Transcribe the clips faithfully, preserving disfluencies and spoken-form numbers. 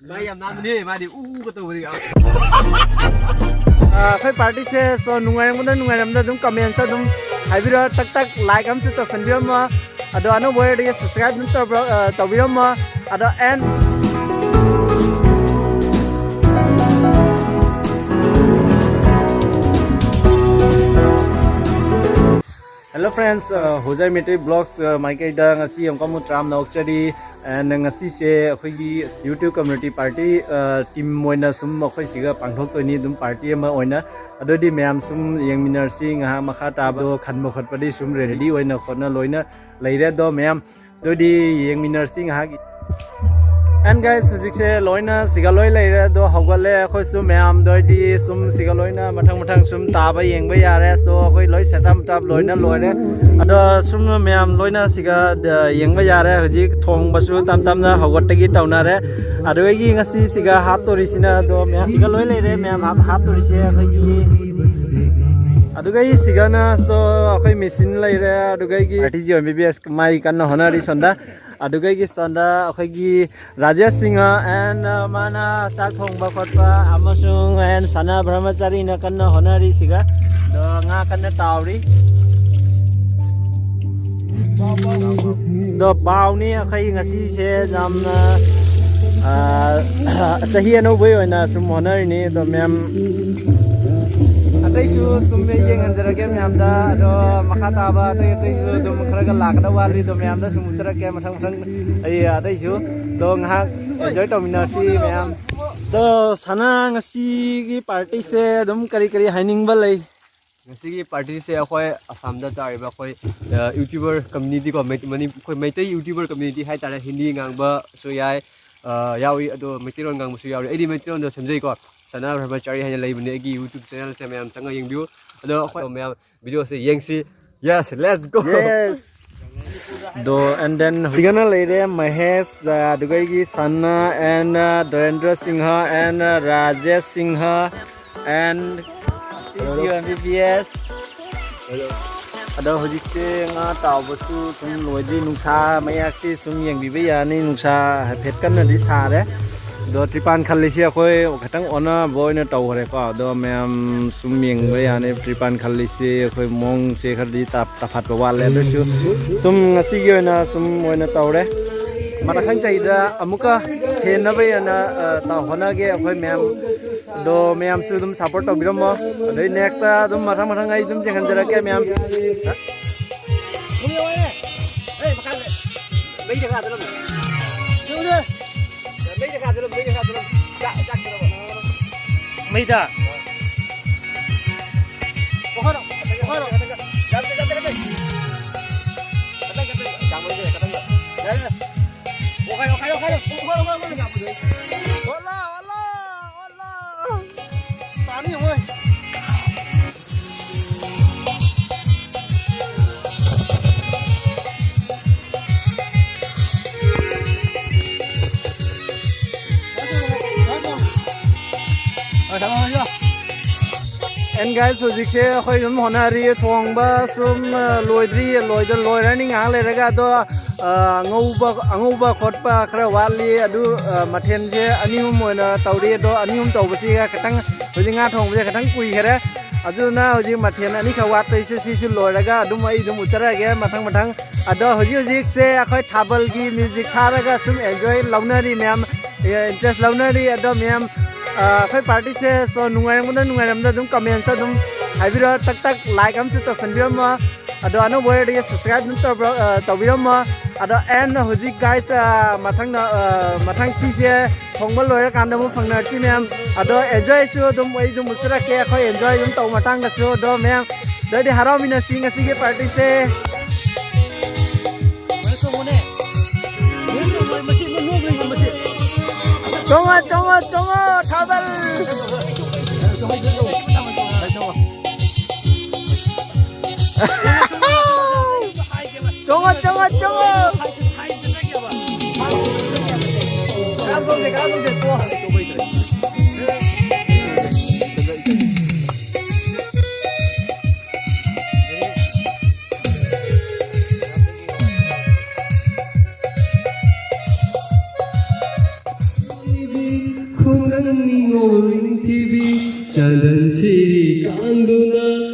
ꯃꯥ ꯌꯥꯝ ꯅꯥꯟꯕꯅꯦ, ꯃꯥꯗꯤ ꯎ ꯎꯒ ꯇꯧꯕꯅꯦ꯫ ꯑꯩꯈꯣꯏ ꯄꯥꯔꯇꯤꯁꯦ꯫ So, ꯅꯨꯡꯉꯥꯏꯔꯝꯒꯗ꯭ꯔꯥ ꯅꯨꯡꯉꯥꯏꯔꯝꯗ ꯑꯗꯨꯝ ꯀꯃꯦꯟꯇ ꯑꯗꯨꯝ ꯍꯥꯏꯕꯤꯔꯣ꯫ ꯇꯛ ꯇꯛ ꯂꯥꯏꯛ ꯑꯃꯁꯨ ꯇꯧꯁꯟꯕꯤꯔꯝꯃꯣ꯫ ꯑꯗꯣ ꯑꯅꯧꯕ ꯑꯣꯏꯔꯗꯤ ꯁꯕꯁꯀ꯭ꯔꯥꯏꯕ ꯑꯗꯨꯝ ꯇꯧꯕ꯭ꯔꯣ, ꯑ, ꯇꯧꯕꯤꯔꯝꯃꯣ꯫ ꯑꯗꯣ and Hello friends, uh, Hojai Meitei Vlogs, uh, ꯃꯥꯏꯀꯩꯗ ꯉꯁꯤ ꯑꯃꯨꯛꯀ ꯑꯃꯨꯛ ꯇꯔꯥꯝꯅ ꯑꯣꯛꯆꯔꯤ꯫ And ꯉꯁꯤꯁꯦ ꯑꯩꯈꯣꯏꯒꯤ YouTube community party, uh, team ꯑꯣꯏꯅ ꯁꯨꯝ ꯑꯩꯈꯣꯏ ꯁꯤꯒ ꯄꯥꯡꯊꯣꯛꯇꯣꯏꯅꯤ, ꯑꯗꯨꯝ ꯄꯥꯔꯇꯤ ꯑꯃ ꯑꯣꯏꯅ꯫ ꯑꯗꯨꯗꯤ ꯃꯌꯥꯝ ꯁꯨꯝ ꯌꯦꯡꯃꯤꯟꯅꯔꯁꯤ, ꯉꯥꯏꯍꯥꯛ ꯃꯈꯥ ꯇꯥꯕꯗꯣ ꯈꯟꯕ ꯈꯣꯠꯄꯗꯤ ꯁꯨꯝ ꯔꯦꯗꯤ ꯑꯣꯏꯅ ꯈꯣꯠꯅ ꯂꯣꯏꯅ ꯂꯩꯔꯦ꯫ ꯑꯗꯣ ꯃꯌꯥꯝ ꯑꯗꯨꯗꯤ ꯌꯦꯡꯃꯤꯟꯅꯔꯁꯤ ꯉꯥꯏꯍꯥꯛ꯫ And guys, ꯍꯧꯖꯤꯛꯁꯦ ꯂꯣꯏꯅ ꯁꯤꯒ ꯂꯣꯏ ꯂꯩꯔꯦ, ꯑꯗꯣ ꯍꯧꯒꯠꯂꯦ꯫ ꯑꯩꯈꯣꯏꯁꯨ ꯃꯌꯥꯝꯗꯣ ꯍꯥꯏꯗꯤ ꯁꯨꯝ ꯁꯤꯒ ꯂꯣꯏꯅ ꯃꯊꯪ ꯃꯊꯪ ꯁꯨꯝ ꯇꯥꯕ ꯌꯦꯡꯕ ꯌꯥꯔꯦ꯫ So ꯑꯩꯈꯣꯏ ꯂꯣꯏ ꯁꯦꯠ ꯑꯞ ꯇꯞ ꯂꯣꯏꯅ ꯂꯣꯏꯔꯦ꯫ ꯑꯗꯣ ꯁꯨꯝ ꯃꯌꯥꯝ ꯂꯣꯏꯅ ꯁꯤꯒ, ꯑ, ꯌꯦꯡꯕ ꯌꯥꯔꯦ꯫ ꯍꯧꯖꯤꯛ ꯊꯣꯡꯕꯁꯨ ꯇꯞ ꯇꯞꯅ ꯍꯧꯒꯠꯄꯒꯤ ꯇꯧꯅꯔꯦ꯫ ꯑꯗꯨꯗꯒꯤ ꯉꯁꯤ ꯁꯤꯒ ꯍꯥꯞꯇꯣꯔꯤꯁꯤꯅ, ꯑꯗꯣ ꯃꯌꯥꯝ ꯁꯤꯒ ꯂꯣꯏ ꯂꯩꯔꯦ꯫ ꯃꯌꯥꯝ ꯍꯥꯞ-, ꯍꯥꯞꯇꯣꯔꯤꯁꯦ ꯑꯩꯈꯣꯏꯒꯤ, ꯑꯗꯨꯒ ꯑꯩ ꯁꯤꯒꯅ, so ꯑꯩꯈꯣꯏ ꯃꯦꯁꯤꯟ ꯂꯩꯔꯦ꯫ ꯑꯗꯨꯒ ꯑꯩꯒꯤ ꯑꯥꯔꯇꯤꯖꯤ ꯑꯦꯝ ꯕꯤ ꯕꯤ ꯑꯦꯁ ꯃꯥꯏ ꯀꯟꯅ ꯍꯣꯠꯅꯔꯤ ꯁꯣꯝꯗ꯫ ꯑꯗꯨꯒ ꯑꯩꯒꯤ ꯁꯣꯝꯗ ꯑꯩꯈꯣꯏꯒꯤ ꯔꯥꯖꯦꯁ ꯁꯤꯡꯍ and, uh, ꯃꯥꯅ ꯆꯥꯛ ꯊꯣꯡꯕ ꯈꯣꯠꯄ ꯑꯃꯁꯨꯡ and ꯁꯅꯥ ꯕ꯭ꯔꯍꯃꯆꯥꯔꯤꯅ ꯀꯟꯅ ꯍꯣꯠꯅꯔꯤ ꯁꯤꯒ꯫ ꯑꯗꯣ ꯉꯥ ꯀꯟꯅ ꯇꯥꯎꯔꯤ꯫ ꯑꯗꯣ ꯄꯥꯎꯅꯤ ꯑꯩꯈꯣꯏ ꯉꯁꯤꯁꯦ ꯌꯥꯝꯅ, ꯑꯥ, ꯆꯍꯤ ꯑꯅꯧꯕꯒꯤ ꯑꯣꯏꯅ ꯁꯨꯝ ꯍꯣꯠꯅꯔꯤꯅꯤ꯫ ꯑꯗꯣ ꯃꯌꯥꯝ ꯑꯇꯩꯁꯨ ꯁꯨꯝ ꯌꯦꯡꯍꯟꯖꯔꯒꯦ ꯃꯌꯥꯝꯗ꯫ ꯑꯗꯣ ꯃꯈꯥ ꯇꯥꯕ ꯑꯇꯩ ꯑꯇꯩꯁꯨ ꯑꯗꯨꯝ ꯈꯔꯒ ꯂꯥꯛꯀꯗꯕ ꯋꯥꯠꯂꯤ꯫ ꯑꯗꯣ ꯃꯌꯥꯝꯗ ꯁꯨꯝ ꯎꯠꯆꯔꯛꯀꯦ ꯃꯊꯪ ꯃꯊꯪ ꯑꯩ ꯑꯇꯩꯁꯨ꯫ ꯑꯗꯣ ꯉꯥꯏꯍꯥꯛ enjoy ꯇꯧꯃꯤꯟꯅꯔꯁꯤ ꯃꯌꯥꯝ꯫ ꯑꯗꯣ ꯁꯅꯥ, ꯉꯁꯤꯒꯤ ꯄꯥꯔꯇꯤꯁꯦ ꯑꯗꯨꯝ ꯀꯔꯤ ꯀꯔꯤ ꯍꯥꯏꯅꯤꯡꯕ ꯂꯩ? ꯉꯁꯤꯒꯤ ꯄꯥꯔꯇꯤꯁꯦ ꯑꯩꯈꯣꯏ ꯑꯁꯥꯝꯗ ꯇꯥꯔꯤꯕ ꯑꯩꯈꯣꯏ, ꯑ, YouTuber community ꯀꯣ, ꯃꯩ-, ꯃꯅꯤ-, ꯑꯩꯈꯣꯏ ꯃꯩꯇꯩ YouTuber community ꯍꯥꯏꯇꯥꯔꯦ, ꯍꯤꯟꯗꯤ ꯉꯥꯡꯕꯁꯨ ꯌꯥꯏ, ꯑ, ꯌꯥꯎꯏ, ꯑꯗꯣ ꯃꯩꯇꯩꯂꯣꯟ ꯉꯥꯡꯕꯁꯨ ꯌꯥꯎꯔꯤ꯫ ꯑꯩꯗꯤ ꯃꯩꯇꯩꯂꯣꯟꯗ ꯁꯦꯝꯖꯩꯀꯣ, ꯁꯅꯥ ꯕ꯭ꯔꯍꯃꯆꯥꯔꯤ ꯍꯥꯏꯅ ꯂꯩꯕꯅꯦ ꯑꯩꯒꯤ YouTube channelꯁꯦ, ꯃꯌꯥꯝ ꯆꯪꯉꯒ ꯌꯦꯡꯕꯤꯌꯨ꯫ ꯑꯗꯣ ꯑꯩꯈꯣꯏ ꯃꯌꯥꯝ videoꯁꯦ ꯌꯦꯡꯁꯤ꯫ Yes, let's go! Yes. ꯑꯗꯣ, and then ꯁꯤꯒꯅ ꯂꯩꯔꯦ ꯃꯍꯦꯁ, ꯑꯗꯨꯒ ꯑꯩꯒꯤ ꯁꯅꯥ, and, uh, Dhirendra Singh, and, uh, Rajesh Singh, and M B B S. ꯑꯗꯣ ꯍꯧꯖꯤꯛꯁꯦ ꯉꯥ ꯇꯥꯎꯕꯁꯨ ꯁꯨꯝ ꯂꯣꯏꯗ꯭ꯔꯤ, ꯅꯨꯡꯁꯥ ꯃꯌꯥꯛꯁꯤ ꯁꯨꯝ ꯌꯦꯡꯕꯤꯕ ꯌꯥꯅꯤ, ꯅꯨꯡꯁꯥ ꯍꯥꯏꯐꯦꯠ ꯀꯟꯅꯗꯤ ꯁꯥꯔꯦ꯫ ꯑꯗꯣ ꯇ꯭ꯔꯤꯄꯥꯟ ꯈꯜꯂꯤꯁꯦ ꯑꯩꯈꯣꯏ ꯈꯤꯇꯪ ꯑꯣꯟꯅꯕ ꯑꯣꯏꯅ ꯇꯧꯈ꯭ꯔꯦꯀꯣ꯫ ꯑꯗꯣ ꯃꯌꯥꯝ ꯁꯨꯝ ꯌꯦꯡꯕ ꯌꯥꯅꯤ, ꯇ꯭ꯔꯤꯄꯥꯟ ꯈꯜꯂꯤꯁꯦ ꯑꯩꯈꯣꯏ ꯃꯑꯣꯡꯁꯦ ꯈꯔꯗꯤ ꯇꯥꯞ-, ꯇꯥꯐꯠꯄ ꯋꯥꯠꯂꯦ꯫ ꯑꯗꯨꯁꯨ ꯁꯨꯝ ꯉꯁꯤꯒꯤ ꯑꯣꯏꯅ ꯁꯨꯝ ꯑꯣꯏꯅ ꯇꯧꯔꯦ꯫ ꯃꯊꯪ ꯆꯍꯤꯗ ꯑꯃꯨꯛꯀ ꯍꯦꯟꯅꯕ ꯑꯣꯏꯅ, ꯑ, ꯇꯧ-, ꯍꯣꯠꯅꯒꯦ ꯑꯩꯈꯣꯏ ꯃꯌꯥꯝ꯫ ꯑꯗꯣ ꯃꯌꯥꯝꯁꯨ ꯑꯗꯨꯝ ꯁꯞꯄꯣꯔꯠ ꯇꯧꯕꯤꯔꯝꯃꯣ꯫ ꯑꯗꯩ ꯅꯦꯛꯁꯇ ꯑꯗꯨꯝ ꯃꯊꯪ ꯃꯊꯪ ꯑꯩ ꯑꯗꯨꯝ ꯌꯦꯡꯍꯟꯖꯔꯛꯀꯦ ꯃꯌꯥꯝ꯫ ꯃꯩꯗ꯫ And guys, ꯍꯧꯖꯤꯛꯁꯦ ꯑꯩꯈꯣꯏ ꯑꯗꯨꯝ ꯍꯣꯠꯅꯔꯤ, ꯊꯣꯡꯕ ꯁꯨꯝ, ꯑ, ꯂꯣꯏꯗ꯭ꯔꯤ, ꯂꯣꯏꯗ-, ꯂꯣꯏꯔꯅꯤ ꯉꯥꯏꯍꯥꯛ ꯂꯩꯔꯒ꯫ ꯑꯗꯣ, ꯑ, ꯉꯧꯕ, ꯑꯉꯧꯕ ꯈꯣꯠꯄ ꯈꯔ ꯋꯥꯠꯂꯤ꯫ ꯑꯗꯨ, ꯑ, ꯃꯊꯦꯜꯁꯦ ꯑꯅꯤ ꯑꯍꯨꯝ ꯑꯣꯏꯅ ꯇꯧꯔꯤ꯫ ꯑꯗꯣ ꯑꯅꯤ ꯑꯍꯨꯝ ꯇꯧꯕꯁꯤꯒ ꯈꯤꯇꯪ, ꯍꯧꯖꯤꯛ ꯉꯥ ꯊꯣꯡꯕꯁꯦ ꯈꯤꯇꯪ ꯀꯨꯏꯈꯔꯦ꯫ ꯑꯗꯨꯅ ꯍꯧꯖꯤꯛ ꯃꯊꯦꯜ ꯑꯅꯤꯈꯛ ꯋꯥꯠꯄꯩꯁꯦ ꯁꯤꯁꯨ ꯂꯣꯏꯔꯒ ꯑꯗꯨꯝ ꯑꯩ ꯑꯗꯨꯝ ꯎꯠꯆꯔꯛꯑꯒꯦ ꯃꯊꯪ ꯃꯊꯪ꯫ ꯑꯗꯣ ꯍꯧꯖꯤꯛ ꯍꯧꯖꯤꯛꯁꯦ ꯑꯩꯈꯣꯏ ꯊꯥꯕꯜꯒꯤ ꯃ꯭ꯌꯨꯖꯤꯛ ꯊꯥꯔꯒ ꯁꯨꯝ ꯑꯦꯟꯖꯣꯏ ꯂꯧꯅꯔꯤ ꯃꯌꯥꯝ, ꯏꯟꯇꯔꯦꯁ ꯂꯧꯅꯔꯤ꯫ ꯑꯗꯣ ꯃꯌꯥꯝ, ꯑ, ꯑꯩꯈꯣꯏ ꯄꯥꯔꯇꯤꯁꯦ ꯁꯣ ꯅꯨꯡꯉꯥꯏꯔꯝꯒꯗ꯭ꯔꯥ ꯅꯨꯡꯉꯥꯏꯔꯝꯗ ꯑꯗꯨꯝ ꯀꯃꯦꯟꯇ ꯑꯗꯨꯝ ꯍꯥꯏꯕꯤꯔꯣ, ꯇꯛ ꯇꯛ ꯂꯥꯏꯛ ꯑꯃꯁꯨ ꯇꯧꯁꯟꯕꯤꯔꯝꯃꯣ꯫ ꯑꯗꯣ ꯑꯅꯧꯕ ꯑꯣꯏꯔꯗꯤ ꯁꯕꯁꯀ꯭ꯔꯥꯏꯕ ꯑꯗꯨꯝ ꯇꯧꯕ꯭ꯔꯣ-, ꯑ, ꯇꯧꯕꯤꯔꯝꯃꯣ꯫ ꯑꯗꯣ ꯑꯦꯟ ꯍꯧꯖꯤꯛ ꯒꯥꯏꯁ, ꯑ, ꯃꯊꯪꯗ, ꯑ, ꯃꯊꯪ ꯁꯤꯁꯦ ꯊꯣꯡꯕ ꯂꯣꯏꯔꯀꯥꯟꯗ ꯑꯃꯨꯛ ꯐꯪꯅꯔꯁꯤ ꯃꯌꯥꯝ꯫ ꯑꯗꯣ ꯑꯦꯟꯖꯣꯏꯁꯨ ꯑꯗꯨꯝ ꯑꯩ ꯑꯗꯨꯝ ꯎꯠꯆꯔꯛꯀꯦ, ꯑꯩꯈꯣꯏ ꯑꯦꯟꯖꯣꯏ ꯑꯗꯨꯝ ꯇꯧꯕ ꯃꯇꯥꯡꯗꯁꯨ꯫ ꯑꯗꯣ ꯃꯌꯥꯝ ꯑꯗꯨꯗꯤ ꯍꯔꯥꯎꯃꯤꯟꯅꯁꯤ ꯉꯁꯤꯒꯤ ꯄꯥꯔꯇꯤꯁꯦ꯫ ꯆꯣꯡꯉꯣ, ꯆꯣꯡꯉꯣ, ꯆꯣꯡꯉꯣ, ꯊꯥꯕꯜ! ꯆꯣꯡꯉꯣ, ꯆꯣꯡꯉꯣ, ꯆꯣꯡꯉꯣ! ꯈꯨꯡꯒꯪ ꯅꯤꯉꯣꯜ ꯅꯤꯡꯊꯤꯕꯤ, ꯆꯟꯗꯟ ꯁꯤꯔꯤ ꯀꯥꯡꯗꯨꯅ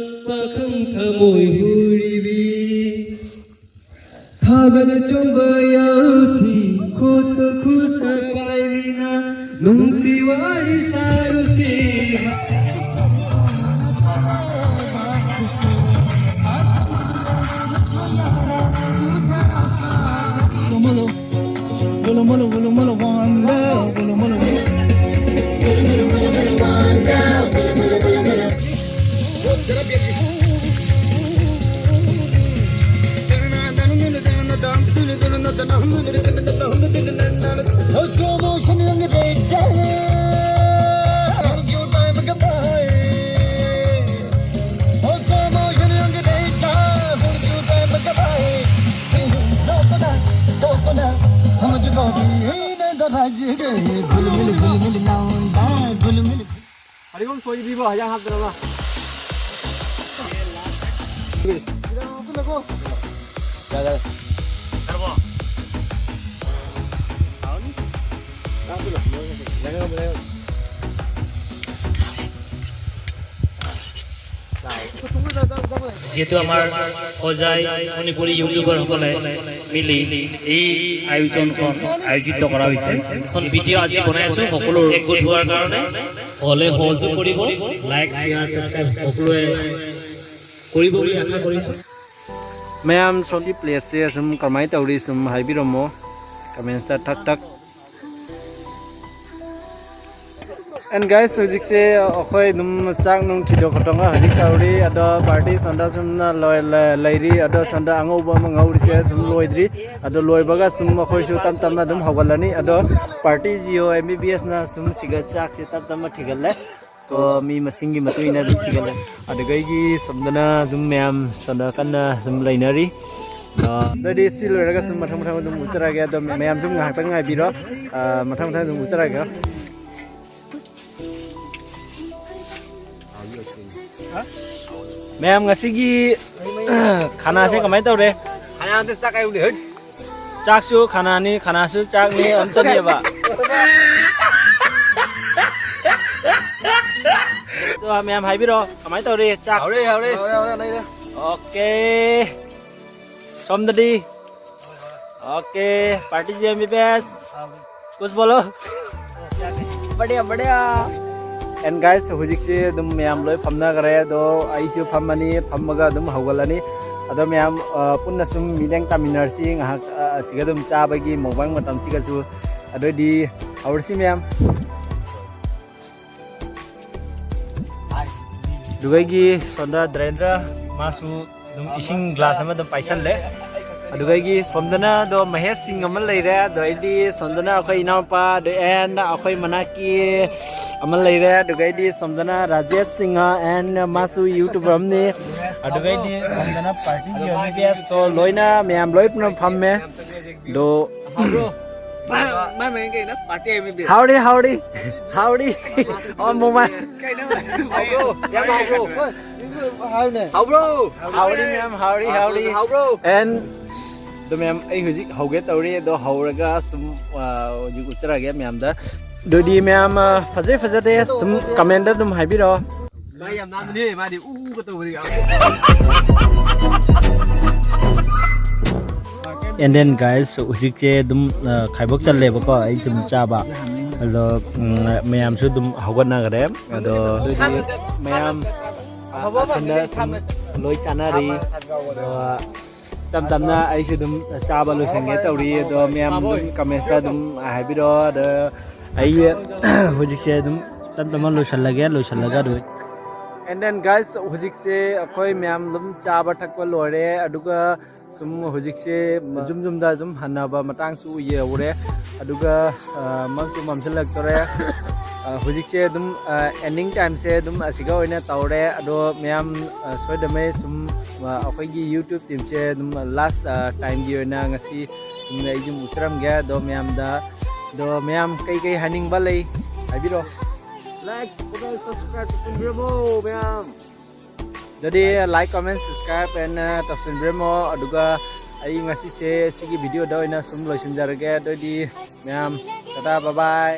ꯄꯥꯈꯪ ꯊꯃꯣꯏ ꯍꯨꯔꯤꯕꯤ꯫ ꯊꯥꯕꯜ ꯆꯣꯡꯕ ꯌꯥꯎꯁꯤ, ꯈꯣꯠꯄ ꯈꯨꯠꯇ ꯄꯥꯏꯔꯤꯅ, ꯅꯨꯡꯁꯤ ꯋꯥꯔꯤ ꯁꯥꯔꯨꯁꯤ꯫ Molo, molo, molo, molo, wonder, molo, molo, molo. ꯐꯗꯤꯒꯣꯝ ꯁꯣꯏꯗ꯭ꯔꯤꯕꯣ? ꯍꯤꯟꯖꯥꯡ ꯍꯥꯞꯇꯅꯕ꯫ যিহেতু আমাৰ হোজাই মণিপুৰী ইউটিউবাৰসকলে মিলি এই আয়োজনখন আয়োজিত কৰা হৈছে। এখন ভিডিঅ' আজি বনাই আছো, সকলো একগোট হোৱাৰ কাৰণে। হ'লে সহযোগ কৰিব, লাইক, শ্বেয়াৰ, ছাবস্ক্ৰাইব সকলোৱে কৰিব বুলি আশা কৰিছো। ꯃꯌꯥꯝ ꯁꯣꯝꯒꯤ ꯄ꯭ꯂꯦꯁꯁꯦ ꯁꯨꯝ ꯀꯃꯥꯏꯅ ꯇꯧꯔꯤ ꯁꯨꯝ ꯍꯥꯏꯕꯤꯔꯝꯃꯣ ꯀꯃꯦꯟꯁꯇ ꯊꯛ ꯊꯛ꯫ And guys, ꯍꯧꯖꯤꯛꯁꯦ ꯑꯩꯈꯣꯏ ꯑꯗꯨꯝ ꯆꯥꯛ ꯅꯨꯡ ꯊꯤꯗꯣꯛ ꯈꯣꯠꯇꯣꯛꯅ ꯍꯧꯖꯤꯛ ꯇꯧꯔꯤ꯫ ꯑꯗꯣ ꯄꯥꯔꯇꯤ ꯁꯣꯝꯗ ꯁꯨꯝꯅ ꯂꯣꯏ-, ꯂ-, ꯂꯩꯔꯤ꯫ ꯑꯗꯣ ꯁꯣꯝꯗ ꯑꯉꯧꯕ ꯑꯃ ꯉꯧꯔꯤꯁꯦ ꯁꯨꯝ ꯂꯣꯏꯗ꯭ꯔꯤ꯫ ꯑꯗꯣ ꯂꯣꯏꯕꯒ ꯁꯨꯝ ꯑꯩꯈꯣꯏꯁꯨ ꯇꯞ ꯇꯞꯅ ꯑꯗꯨꯝ ꯍꯧꯒꯠꯂꯅꯤ꯫ ꯑꯗꯣ ꯄꯥꯔꯇꯤ ꯖꯤꯑꯣ ꯑꯦꯝ ꯕꯤ ꯕꯤ ꯑꯦꯁꯅ ꯁꯨꯝ ꯁꯤꯒ ꯆꯥꯛꯁꯦ ꯇꯞ ꯇꯞꯅ ꯊꯤꯒꯠꯂꯦ꯫ So ꯃꯤ ꯃꯁꯤꯡꯒꯤ ꯃꯇꯨꯡ ꯏꯟꯅ ꯑꯗꯨꯝ ꯊꯤꯒꯠꯂꯦ꯫ ꯑꯗꯨꯗꯒꯤ ꯁꯣꯝꯗꯅ ꯑꯗꯨꯝ ꯃꯌꯥꯝ ꯁꯣꯝꯗ ꯀꯟꯅ ꯑꯗꯨꯝ ꯂꯩꯅꯔꯤ꯫ ꯑ, ꯑꯗꯨꯗꯤ ꯁꯤ ꯂꯣꯏꯔꯒ ꯁꯨꯝ ꯃꯊꯪ ꯃꯊꯪ ꯑꯗꯨꯝ ꯎꯠꯆꯔꯛꯑꯒꯦ꯫ ꯑꯗꯣ ꯃꯌꯥꯝ ꯁꯨꯝ ꯉꯥꯏꯍꯥꯛꯇꯪ ꯉꯥꯏꯕꯤꯔꯣ꯫ ꯑ, ꯃꯊꯪ ꯃꯊꯪ ꯑꯗꯨꯝ ꯎꯠꯆꯔꯛꯑꯒꯦ꯫ ꯃꯌꯥꯝ ꯉꯁꯤꯒꯤ ꯈꯥꯅꯥꯁꯦ ꯀꯃꯥꯏꯅ ꯇꯧꯔꯦ? ꯈꯥꯅꯥꯗ ꯆꯥꯛ ꯀꯥꯏ ꯎꯅꯤ? ꯍꯩꯠ! ꯆꯥꯛꯁꯨ ꯈꯥꯅꯥꯅꯤ, ꯈꯥꯅꯥꯁꯨ ꯆꯥꯛꯅꯤ, ꯑꯝꯇꯅꯦꯕ꯫ ꯑꯗꯣ ꯃꯌꯥꯝ ꯍꯥꯏꯕꯤꯔꯣ, ꯀꯃꯥꯏꯅ ꯇꯧꯔꯤ ꯆꯥꯛ? ꯍꯥꯎꯔꯦ, ꯍꯥꯎꯔꯦ, ꯍꯥꯎꯔꯦ, ꯍꯥꯎꯔꯦ, ꯂꯩꯔꯦ꯫ ꯑꯣꯀꯦ꯫ ꯁꯣꯝꯗꯗꯤ? Okay, party G M B B S. ꯀꯨꯁ ꯕꯣꯂꯣ꯫ ꯕꯗꯤꯌꯥ, ꯕꯗꯤꯌꯥ꯫ ꯑꯦꯟ ꯒꯥꯏꯁ, ꯍꯧꯖꯤꯛꯁꯦ ꯑꯗꯨꯝ ꯃꯌꯥꯝ ꯂꯣꯏ ꯐꯝꯅꯈ꯭ꯔꯦ, ꯑꯗꯣ ꯑꯩꯁꯨ ꯐꯝꯃꯅꯤ, ꯐꯝꯃꯒ ꯑꯗꯨꯝ ꯍꯧꯒꯠꯂꯅꯤ꯫ ꯑꯗꯣ ꯃꯌꯥꯝ, ꯑ, ꯄꯨꯟꯅ ꯁꯨꯝ ꯃꯤꯠꯌꯦꯡ ꯇꯥꯃꯤꯟꯅꯔꯁꯤ ꯉꯥꯏꯍꯥꯛ, ꯑ, ꯑꯁꯤꯒ ꯑꯗꯨꯝ ꯆꯥꯕꯒꯤ ꯃꯨꯛꯕꯥꯡ ꯃꯇꯝꯁꯤꯒꯁꯨ꯫ ꯑꯗꯨꯑꯣꯏꯗꯤ ꯍꯧꯔꯁꯤ ꯃꯌꯥꯝ꯫ ꯑꯗꯨꯒ ꯑꯩꯒꯤ ꯁꯣꯝꯗ ꯗ꯭ꯔꯦꯟꯗ꯭ꯔ, ꯃꯥꯁꯨ ꯑꯗꯨꯝ ꯏꯁꯤꯡ ꯒ꯭ꯂꯥꯁ ꯑꯃ ꯑꯗꯨꯝ ꯄꯥꯏꯁꯜꯂꯦ꯫ ꯑꯗꯨꯒ ꯑꯩꯒꯤ ꯁꯣꯝꯗꯅ ꯑꯗꯣ ꯃꯍꯦꯁ ꯁꯤꯡ ꯑꯃ ꯂꯩꯔꯦ꯫ ꯑꯗꯣ ꯑꯩꯗꯤ ꯁꯣꯝꯗꯅ ꯑꯩꯈꯣꯏ ꯏꯅꯥꯎꯄꯥ, ꯑꯗꯨ and ꯑꯩꯈꯣꯏ ꯃꯅꯥꯛꯀꯤ ꯑꯃ ꯂꯩꯔꯦ꯫ ꯑꯗꯨꯒ ꯑꯩꯗꯤ ꯁꯣꯝꯗꯅ ꯔꯥꯖꯦꯁ ꯁꯤꯡꯍ and ꯃꯥꯁꯨ YouTuber ꯑꯃꯅꯤ꯫ ꯑꯗꯨꯒ ꯑꯩꯗꯤ ꯁꯣꯝꯗꯅ party G M B B S. So ꯂꯣꯏꯅ ꯃꯌꯥꯝ ꯂꯣꯏ ꯄꯨꯟꯅ ꯐꯝꯃꯦ꯫ ꯑꯗꯣ ꯍꯥꯎꯕ꯭ꯔꯣ? ꯃꯥ, ꯃꯥ ꯃꯃꯤꯡ ꯀꯩꯅꯣ? ꯄꯥꯔꯇꯤ ꯑꯦꯝ ꯕꯤ ꯕꯤ ꯑꯦꯁ꯫ ꯍꯥꯎꯔꯤ, ꯍꯥꯎꯔꯤ, ꯍꯥꯎꯔꯤ꯫ ꯑꯣ, ꯃꯣꯃꯥ꯫ ꯀꯩꯅꯣ? ꯍꯥꯎꯕ꯭ꯔꯣ? ꯌꯥꯝ ꯍꯥꯎꯕ꯭ꯔꯣ? ꯍꯥꯏꯕꯅꯦ꯫ ꯍꯥꯎꯕ꯭ꯔꯣ? ꯍꯥꯎꯔꯤ, ꯃꯌꯥꯝ, ꯍꯥꯎꯔꯤ, ꯍꯥꯎꯕ꯭ꯔꯣ? ꯍꯥꯎꯔꯤ꯫ ꯍꯥꯎꯕ꯭ꯔꯣ? And ꯑꯗꯣ, ꯃꯌꯥꯝ, ꯑꯩ ꯍꯧꯖꯤꯛ ꯍꯧꯒꯦ ꯇꯧꯔꯤ꯫ ꯑꯗꯣ ꯍꯧꯔꯒ ꯁꯨꯝ, ꯑ, ꯍꯧꯖꯤꯛ ꯎꯠꯆꯔꯛꯑꯒꯦ ꯃꯌꯥꯝꯗ꯫ ꯑꯗꯨꯗꯤ ꯃꯌꯥꯝ, ꯑ, ꯐꯖꯩ ꯐꯖꯗꯦ ꯁꯨꯝ comment ꯑꯗꯨꯝ ꯍꯥꯏꯕꯤꯔꯛꯑꯣ꯫ ꯃꯥ ꯌꯥꯝ ꯅꯥꯟꯕꯅꯦ, ꯃꯥꯗꯤ ꯎ ꯎꯒ ꯇꯧꯕꯅꯤ ꯌꯥꯝ꯫ And then guys, ꯍꯧꯖꯤꯛꯁꯦ ꯑꯗꯨꯝ, ꯑ, ꯈꯥꯏꯕꯣꯛ ꯆꯜꯂꯦꯕꯀꯣ, ꯑꯩ ꯁꯨꯝ ꯆꯥꯕ꯫ ꯑꯗꯣ, ꯎꯝ, ꯃꯌꯥꯝꯁꯨ ꯑꯗꯨꯝ ꯍꯧꯒꯠꯅꯈ꯭ꯔꯦ꯫ ꯑꯗꯣ ꯑꯗꯨꯗꯤ ꯃꯌꯥꯝ, ꯑ, ꯑꯁꯣꯝꯗ ꯁꯨꯝ ꯂꯣꯏ ꯆꯥꯅꯔꯤ꯫ ꯑꯗꯣ ꯇꯞ ꯇꯞꯅ ꯑꯩꯁꯨ ꯑꯗꯨꯝ ꯆꯥꯕ ꯂꯣꯏꯁꯟꯒꯦ ꯇꯧꯔꯤ꯫ ꯑꯗꯣ ꯃꯌꯥꯝ ꯑꯗꯨꯝ comments ꯑꯗꯨꯝ ꯍꯥꯏꯕꯤꯔꯛꯑꯣ꯫ ꯑꯗꯣ ꯑꯩ ꯍꯧꯖꯤꯛꯁꯦ ꯑꯗꯨꯝ ꯇꯞ ꯇꯞꯅ ꯂꯣꯏꯁꯜꯂꯒꯦ, ꯂꯣꯏꯁꯜꯂꯒ ꯑꯗꯨ꯫ And then guys, ꯍꯧꯖꯤꯛꯁꯦ ꯑꯩꯈꯣꯏ ꯃꯌꯥꯝ ꯑꯗꯨꯝ ꯆꯥꯕ ꯊꯛꯄ ꯂꯣꯏꯔꯦ꯫ ꯑꯗꯨꯒ ꯁꯨꯝ ꯍꯧꯖꯤꯛꯁꯦ ꯌꯨꯝ ꯌꯨꯝꯗ ꯑꯗꯨꯝ ꯍꯟꯅꯕ ꯃꯇꯥꯡꯁꯨ ꯌꯧꯔꯦ꯫ ꯑꯗꯨꯒ, ꯑ, ꯃꯝꯁꯨ ꯃꯝꯁꯤꯜꯂꯛꯇꯣꯔꯦ꯫ ꯑ, ꯍꯧꯖꯤꯛꯁꯦ ꯑꯗꯨꯝ, ꯑ, ending timeꯁꯦ ꯑꯗꯨꯝ ꯑꯁꯤꯒ ꯑꯣꯏꯅ ꯇꯧꯔꯦ꯫ ꯑꯗꯣ ꯃꯌꯥꯝ, ꯑ, ꯁꯣꯏꯗꯃꯩ ꯁꯨꯝ, ꯑ, ꯑꯩꯈꯣꯏꯒꯤ YouTube teamꯁꯦ ꯑꯗꯨꯝ last, ꯑ, timeꯒꯤ ꯑꯣꯏꯅ ꯉꯁꯤ ꯁꯨꯝ ꯑꯩ ꯁꯨꯝ ꯎꯠꯆꯔꯝꯒꯦ꯫ ꯑꯗꯣ ꯃꯌꯥꯝꯗ, ꯑꯗꯣ ꯃꯌꯥꯝ ꯀꯩꯀꯩ ꯍꯥꯏꯅꯤꯡꯕ ꯂꯩ ꯍꯥꯏꯕꯤꯔꯣ꯫ Like, comment, subscribe ꯇꯧꯁꯤꯟꯕꯤꯔꯝꯃꯣ ꯃꯌꯥꯝ꯫ ꯑꯗꯨꯗꯤ like, comment, subscribe and, ꯑ, ꯇꯧꯁꯤꯟꯕꯤꯔꯝꯃꯣ꯫ ꯑꯗꯨꯒ ꯑꯩ ꯉꯁꯤꯁꯦ ꯁꯤꯒꯤ videoꯗ ꯑꯣꯏꯅ ꯁꯨꯝ ꯂꯣꯏꯁꯤꯟꯖꯔꯒꯦ꯫ ꯑꯗꯨꯗꯤ ꯃꯌꯥꯝ, ꯇꯥꯇꯥ, bye bye꯫